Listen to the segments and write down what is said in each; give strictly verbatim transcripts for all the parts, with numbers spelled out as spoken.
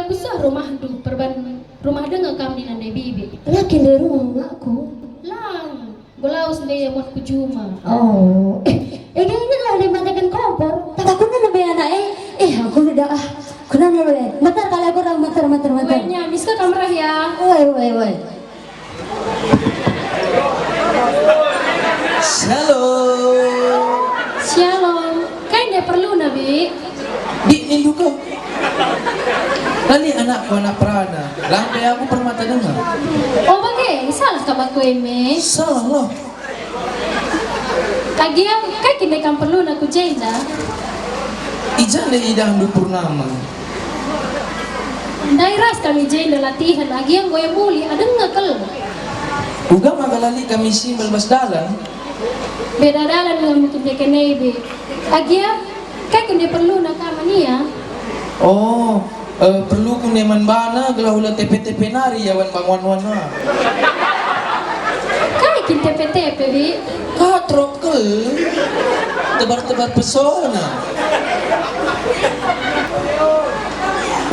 Usah rumahndu, perban rumah denga kam nina ndai bibi. La kin ndai rumah umakku. Lang, enggo lawes ndai ia muat ku juma. Oh, eh, eh, ingetlah ndai mataken kompor. Takutna nembe anak, eh. Eh, aku udah, ah. Kenapa, eh? Bentar kali aku orang, bentar, bentar, bentar. Weh, nyamis ka kam reh ya? Woi, woi, woi. Shalom. Shalom. Kai nde perluna, Bi? Bi, nindu ko. Lali anakku anak perana. Lang pe aku permata denga. Oh, bage, salah kap aku eme. Salah lah. Agia, kai kin nde kam perluna ku jenda? I ja nde idahndu Purnama? Ndai ras kami jenda latihen, agia enggo ia muli, adeng nge kel. Uga maka lali kami simbal bas dalan? Beda dalan nge mungkin deken ebe. Agia, kai kin nde perluna kam man ia? Oh, eh, perlu ku nde man bana gelah ula tepe-tepe nari ia wan banguan-wana. Kai kin tepe-tepe, Bi? Katrok kel. Tebar-tebar pesona.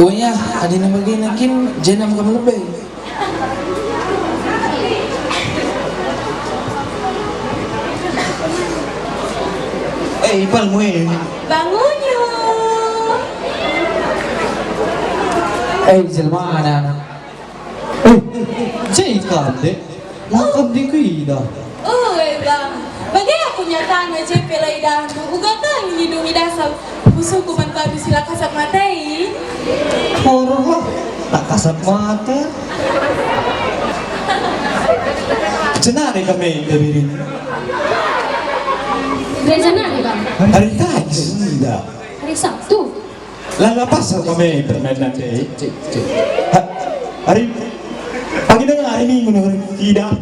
Oh ya, adina bagina kin jenam kam lebe. Eh, ipalmu e. Bangunyo. Eh, jelma anak-anak. Eh, je ikam, Dek. Lakam di kuidah. Oh, eh, Bang. Bage aku nyatana je pe la idahndu. Uga kal nginidungi dasar pusuhku man badu si la kasap mata i. Horor lah, tak kasap mata. Jenari kami ke biring. Gereja nari, Bang? Hari Kamis, tidak. Hari Sabtu. Lala pasal kami permainan deh. Cik, cik. Ha, hari pagi dengar hari Minggu nih, hari tidak.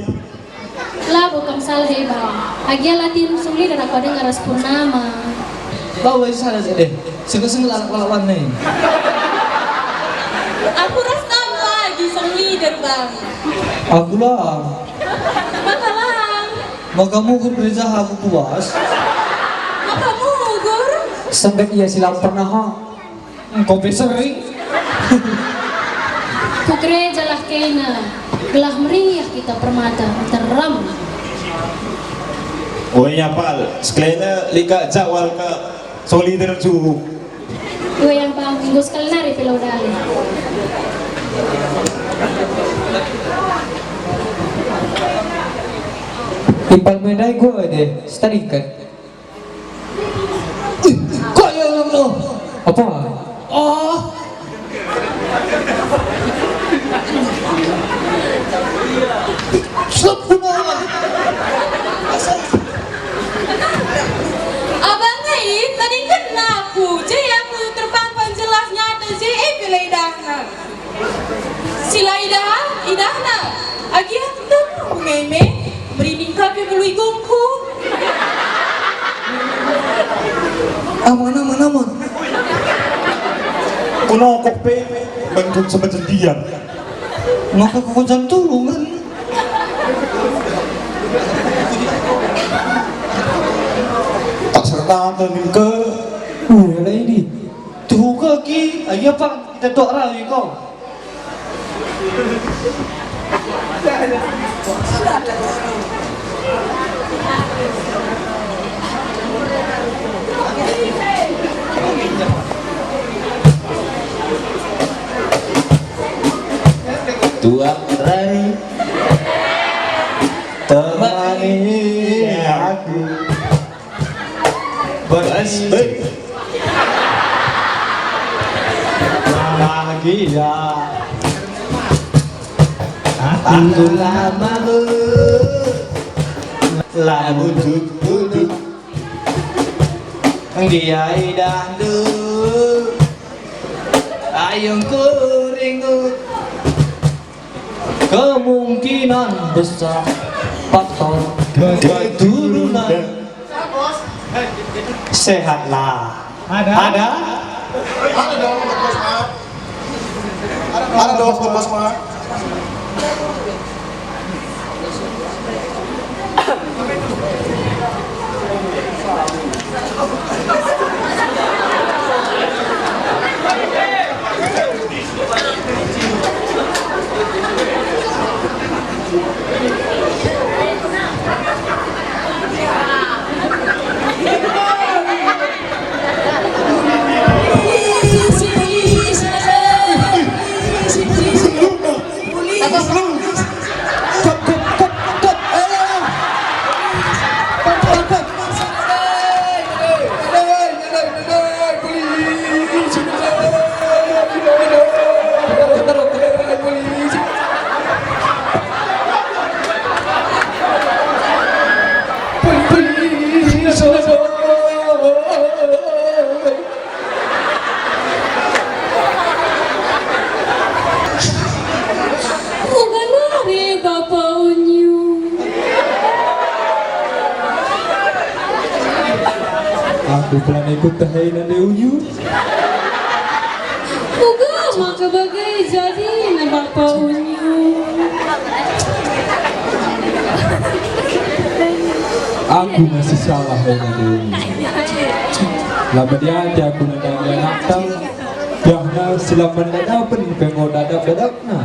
Labo kam salah, Bang. Agia latihan sung leader aku denga ras Purnama. Bawa salah deh. Sengke-sengke lalak-lalak nih. Aku ras kam lagi sung leader, Bang. Aku lah. Maka lang. Maka mugur gereja aku puas. Maka mugur. Sengket ia si la pernah, ha. Engkau pe seri. Ku gereja lah kena, gelah meriah kita permata terem. Oh iya, Pal, sekelina lika jawal ke solider ju. Dua yang paham minggu sekali nari pe la udali. Impal mendai gua deh, setadingkan. Ih, kok ya Allah? Apa? Oh. Sepuluh. Abang ai, tadi kena aku. Je aku terpampang jelas nyata je, eh, pilih idahna. Si la idah, idahna. Agia temu ngeme, merinding ka pe bulu igungku. Aman, aman, aman. Kunokok pe, bentuk sebecendian. Maka kukujan tulungan. Tak serta ke. Uh, ya ini. Tuh ke ki, ayo pak, kita tuak rawi kau. Tuak rai temani aku. Bas, eh. Bahagia. Aku lama lamu tutu. Dia idahndu. Ayung ku ringu. Kemungkinan besar faktor keturunan. Sehatlah. Ada? Ada? Ada dong, Bos Mat. Ada dong, Bos Mat. Pelana ikut teh e nande Unyu. Uga maka bage jadina Bapa Unyu. Aku masih salah e nande Unyu. La medi ate aku nandangi anakta. Biahna si la man dadapen pe enggo dadap-dadapna.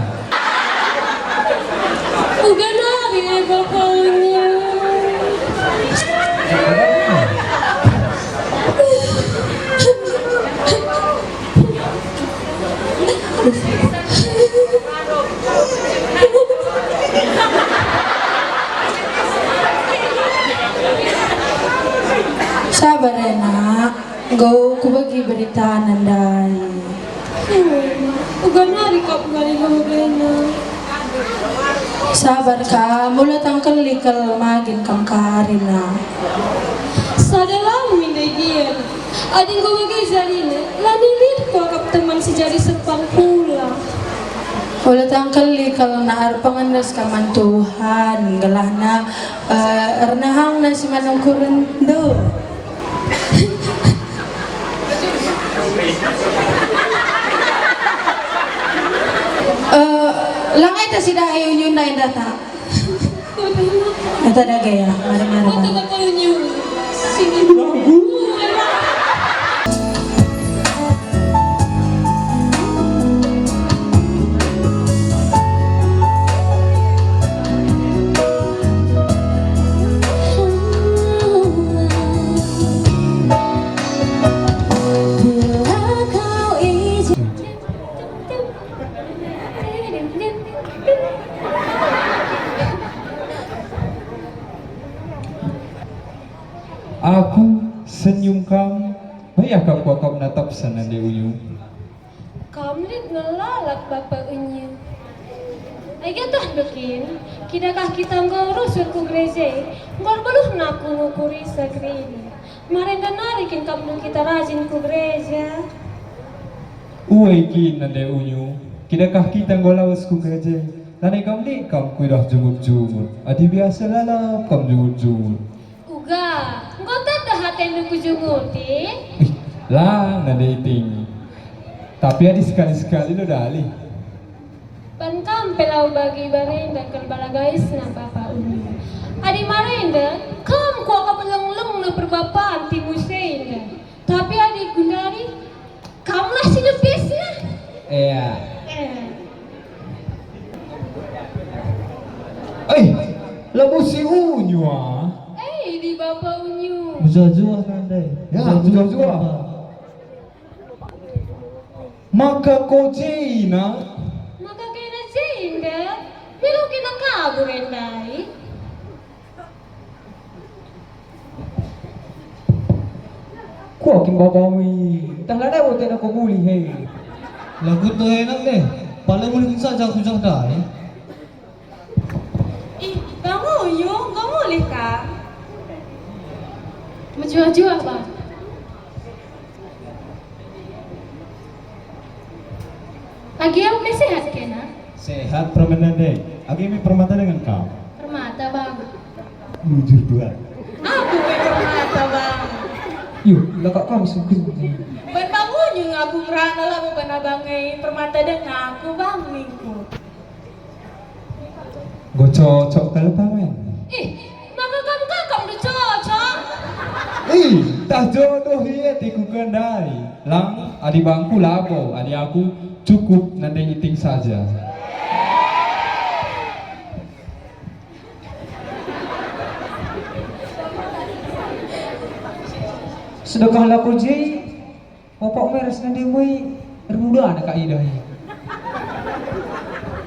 Uga nari e Bapa Unyu. Sabar e, Nak. Enggo kubegi beritana ndai. Hmm, uga nari kap nggali lobena. Sabar kam, ula tangkeli kal magin kam karina. Sada lam minde gian. Adi enggo bage jadina, la nilit kuakap teman si jadi sepan pula. Ula tangkeli kal, Nak, erpengendes kam man Tuhan, gelahna, eh, ernahangna si man ukurenndu. Eh, lang eta si dahe Unyu ndai ndata. Eta dage ya, mari-mari. Mari. Aku senyum kam, meriah kam kuakap natapsa nande Unyu. Kam lit nge lalap Bapa Unyu. Ai getuhndu kin, kidakah kita enggo rusur ku gereja e, enggo erbeluhna aku ngukuri sakribi. Marenda nari kin kam ndu kita rajin ku gereja? Ue kin nande Unyu, kidakah kita enggo lawes ku gereja e, lanai kam lit kam kuidah jungut-jungut, adi biasa lalap kam jungut-jungut. Uga, enggo tedeh atendu kujunguti? Ih, lang nande Iting. Tapi adi sekali-sekali lo dali. Ban kam pe lau bagi barenda kal bala gaisna Bapa Unyu. Adi marenda, kam kuakap leng-lengna perbapan timu senda. Tapi adi gundari, kamlah si nepisna. Ea. Eh. Eh, labo si Unyu ah. Eh, di Bapa Unyu. Mejuah-juah nande. Ya, mejuah-juah. Maka ko jena. Maka kena jenda. Milo kena kabur endai. Kuah kin babamu i, ntah la dai botena ko mulih he. Lagu tu enak deh, pala mulih saja aku jah dai. Ih, Bang Unyu, enggo mulih kam? Mejuah-juah, Bang. Agi au pe sehat kena? Sehat permata deh. Agi me permata dengan kau? Permata, Bang. Bujur, Tuan. Aku pe permata, Bang. Yo, lakak kam sungkun. Ban Bang Unyu aku ngerana labo ban abang e permata dengan aku, Bang, ningku. Enggo cocok kal pamen. Ih, maka kam kakapndu cocok? Ih, tah jodoh ia tiku kendai. Lang, adi bangku labo, adi aku cukup nande Iting saja. Sedekah lako je. Opak meres nande mui ermuda anak kak idah i.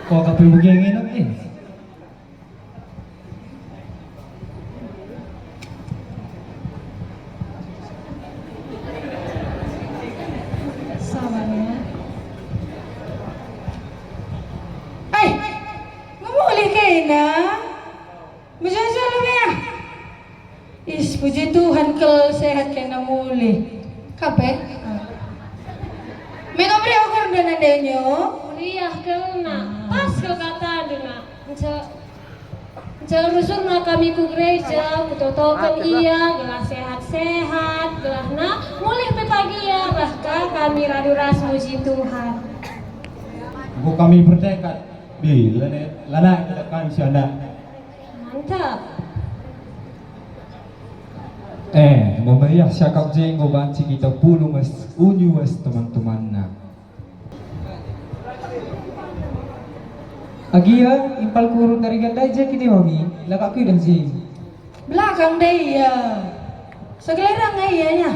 Kau kapil begi ngenok eh. Sabar ya. Eh, ngemulih kena. Mejaja lo ya. Is, puji Tuhan kal sehat kena mulih. Kape? Mega meriah ukur nande nyo? Meriah kal, Nak. Pas kal katandu, Nak. Nce, nce rusurna kami ku gereja, kutotoken ia, gelah sehat Sehat, gelahna, mulih pe pagi ia, reh ka kami radu ras muji Tuhan. Enggo kami bertekad, bi, lanai, lanai kita kami si anak. Mantap. Eh, enggo meriah siakap je enggo banci kita pulung ras unyu ras teman-temanna. Agia, impal kurun dari gandai je kini wangi, lagak kuidah je. Belakang deh, ya. Segelerang, eh, ianya.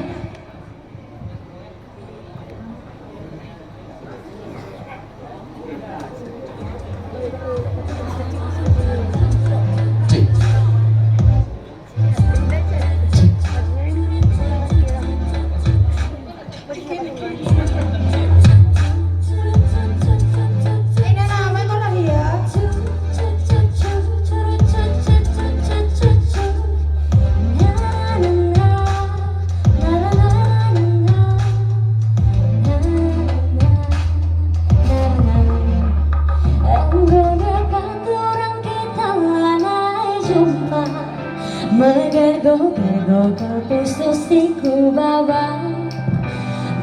Enggo dekat orang kita lanai jumpa, megergo-gergo perpusus si kubaba.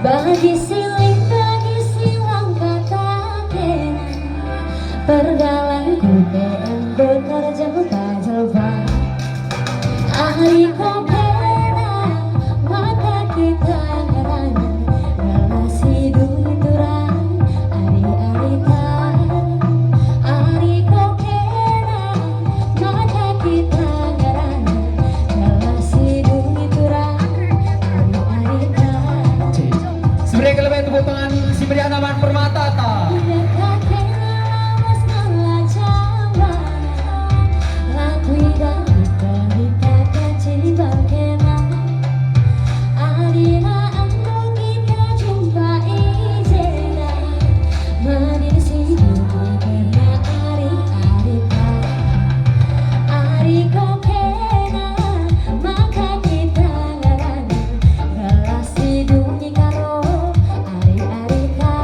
Bagi siling, bagi silang kata kena, perdalanku pe enggo terjempa-jempa. Ari ko kena maka kita ngerana, ngerana si dui turang ari-arita. Ari ko kena maka kita ngerana, ngerana si dui turang ari-arita. Si berikan lebih tepuk tangan, si berikan aman permata ta. Dekat kena lawas ngelajang bana. Lakui dari berita kacibal kena. Adina enggo kita jumpa i jenda. Mending si dua kena ari-arita. Ari ko kena maka kita ngerana. Gelah si dungi karo ari-arita.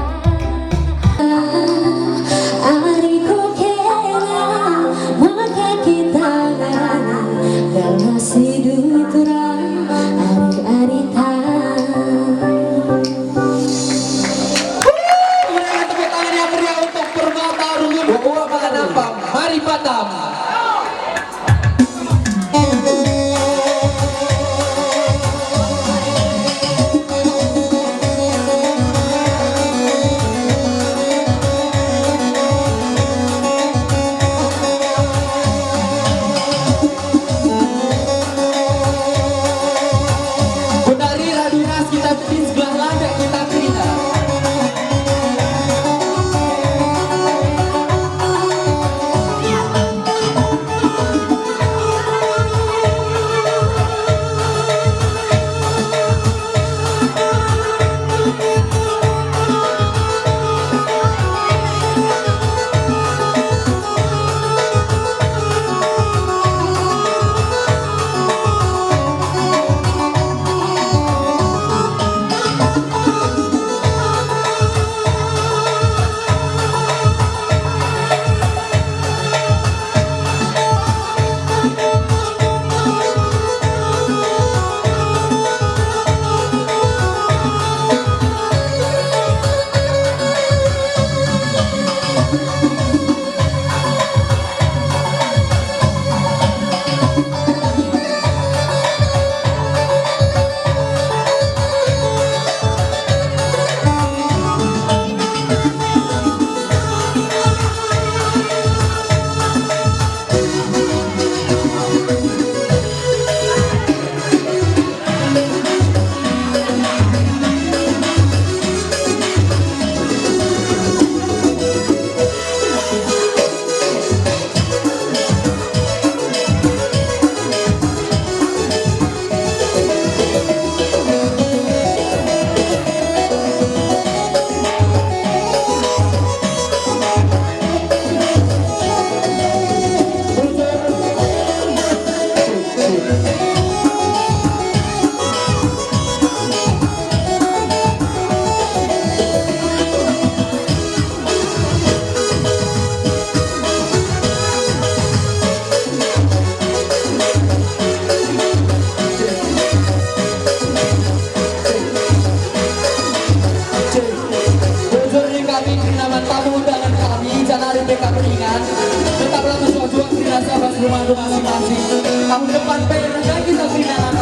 Tetaplah berjuang-juang, tidak sabar rumah-rumah masing-masing. Tahun depan pe kita pindah.